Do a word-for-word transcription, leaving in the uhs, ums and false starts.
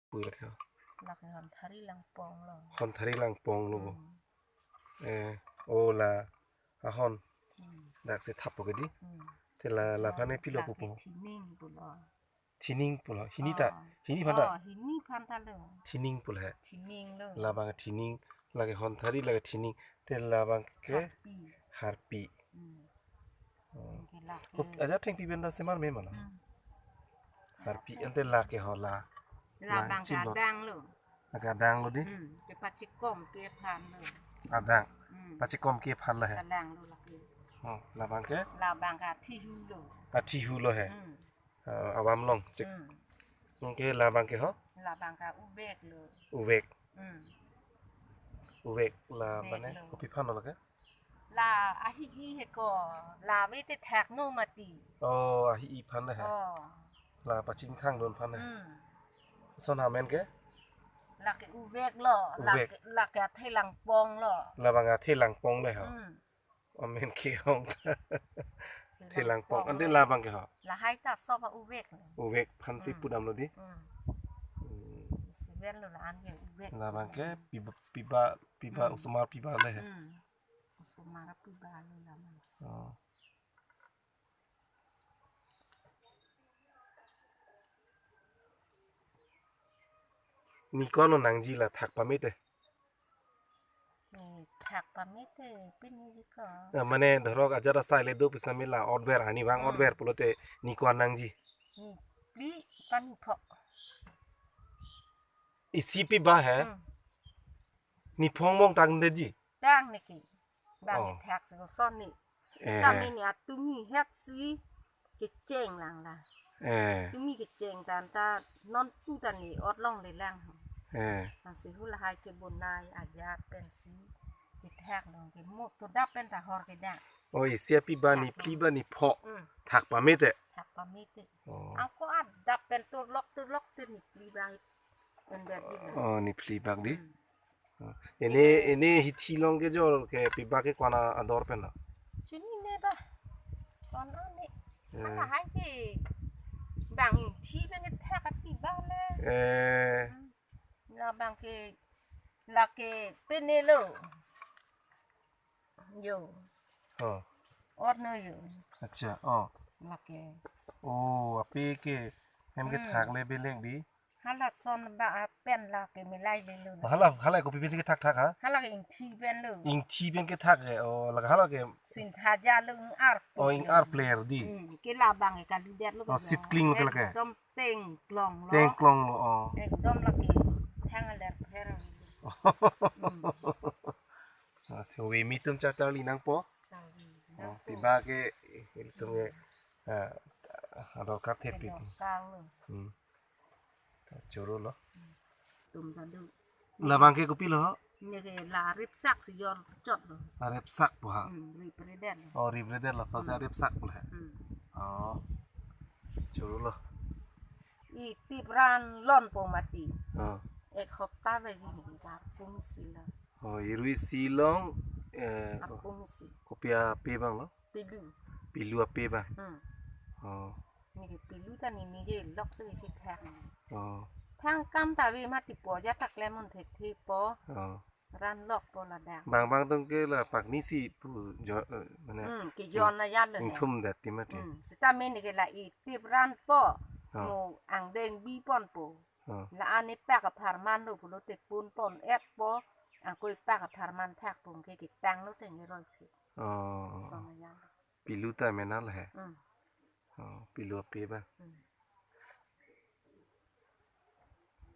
Pui lake ho. Lake Honthari Langpong lo. Honthari Langpong lo bo. Hmm. Eh, o la ahon. Hmm. Dak si thap po ke di. Hmm. Te la, la aphan ke pilo pupo. Lake Thining pulo. Thining pulo. Hini ta. Oh. Hini aphan ta. Oh, hini aphan ta lo. Thining pulo he. Thining lo. Labang Thining, lake Honthari, lake Thining. Te labang ke Harpi. Harpi. Hmm. Oh. Ke lake. Kok aja thengpi pen ta semar me mala. Hmm. Harpi ante lake ho la. Labang ke chim lo. Adang lo. Lake adang lo di. Hmm. Ke pachikom ke aphan lo. Adang. Hmm. Pachikom ke aphan lo he. Adang lo lake. Oh, labang ke? Labang ke Thihu lo. Athihu lo he. Hmm. Eh, awam long chik. Hmm. Anke labang ke ho? Labang ke Uvek lo. Uvek. Hmm. Uvek la Uvek mane lo. Kopi aphan lo ke? La ahi-i he ko. La ave te thak no mati. Oh, ahi-i aphan he. Oh. La pachingthang dun aphan he. Hmm. Lason amen ke? Lake Uvek lo. Uvek. Lake, lake Athe Langpong lo. Labang Athe Langpong le ho. Hmm. Amen ke hong ta. Athe Langpong. Ante labang ke ho? Lahai ta soba Uvek. Uvek aphan si Hmm. pudam lo di. Hmm. Hmm. Isi pen lo la-an ke Uvek. Labang ke piba, piba, piba Hmm. osomar piba le he. Hmm. Osomar piba lo labang. Oh. Ni ko-an lo nangji la thak pame te? Ni thak pame te pini ko. Eh, mane dhorok ajat asai le do pu setame la otver, arni vang Hmm. otver pulote ni ko-an nangji? Ni phli pen pho. Isi piba he? Hmm. Ni phong mong tang de ji? Tang niki. Bang Oh. thak si son ni. Eh. Kami ni atumi het si kecheng lang la. Eh. Tumi kecheng tan ta non tu tan ni ot long le lang. Eh. Tan si hu lahai chebonai ajat pen si kethak long ke mo to dap pen ta hor ke dang. Oh, isi apiba ni phli ba ni pho. Hmm. Thak pame te. Thak pame te. Oh. Ako adap pen turlok turlok te ni phli ba pen ber di. Oh, ni phli bak di. Hmm. Oh. Ini, ini hithi long kejor ke piba ke ko-an ador pen lo? Chinine ba. Ko-an ni. Eh. Lahai ke bang ingthi pen kethak apiba le. Eh. Hmm. Labang ke lake pine lo. Yo. Oh. Ot no yo. Acha, oh. Lake. Oh, ape ke hem ke Hmm. thak le belek di. Hala son ba pen lake milai le lo. Oh, hala, hala kopi pen si kethak thak ha? Hala ke ingthi pen lo. Ingthi pen kethak ke. Oh, lake hala ke. Sinthaja lo ing-ar. Oh, ing-ar player di. Hmm, ke labang ke kalidet lo. Oh, ke sit kling lo ke lake. Ekdom tengklong lo. Tengklong lo, oh. Ekdom lake thang aler pher. Hmm. Ah, so we meet tum char charli nangpo. Charli Oh, nangpo. Piba ke ilitum ke, ah, ador kar the pi. Ador kar lo. Hmm. Choro lo. Tum ta do. Labang ke kopi lo? Ne ke la ripsak si yor chot lo. Ah, ripsak po ha? Hmm, ripredet lo. Oh, ripredet lo. Pas Hmm. ripsak po ha. Hmm. Oh. Choro lo. Itip ran lon po mati. Oh. Ek hopta bagi ni ta pung si lo. Oh, irui si long, eh, Apung si. Kopi ape bang lo? Pilu. Pilu ape bang. Hmm. Oh. Ni ke pilu ta ni ni je lok si si thang. Oh. Thang kam ta ave mati po ja tak lemon thek the po. Oh. Ran lok po ladak. Bang bang tum ke la pakni si pu jo, eh, mane Hmm, ke jon na yan lo. Ingthum dat ti mati. Hmm, seta me ni ke la itip ran po. Oh. Mo angdeng bi pon po. Oh. La-an epak apharman lo pulote pun pon et po. Ako epak apharman thak po ke ketang lo te ngeroi ke. Oh. Son na yan. Pilu ta mena lo he. Hmm. Oh, pilu ape ba. Hmm.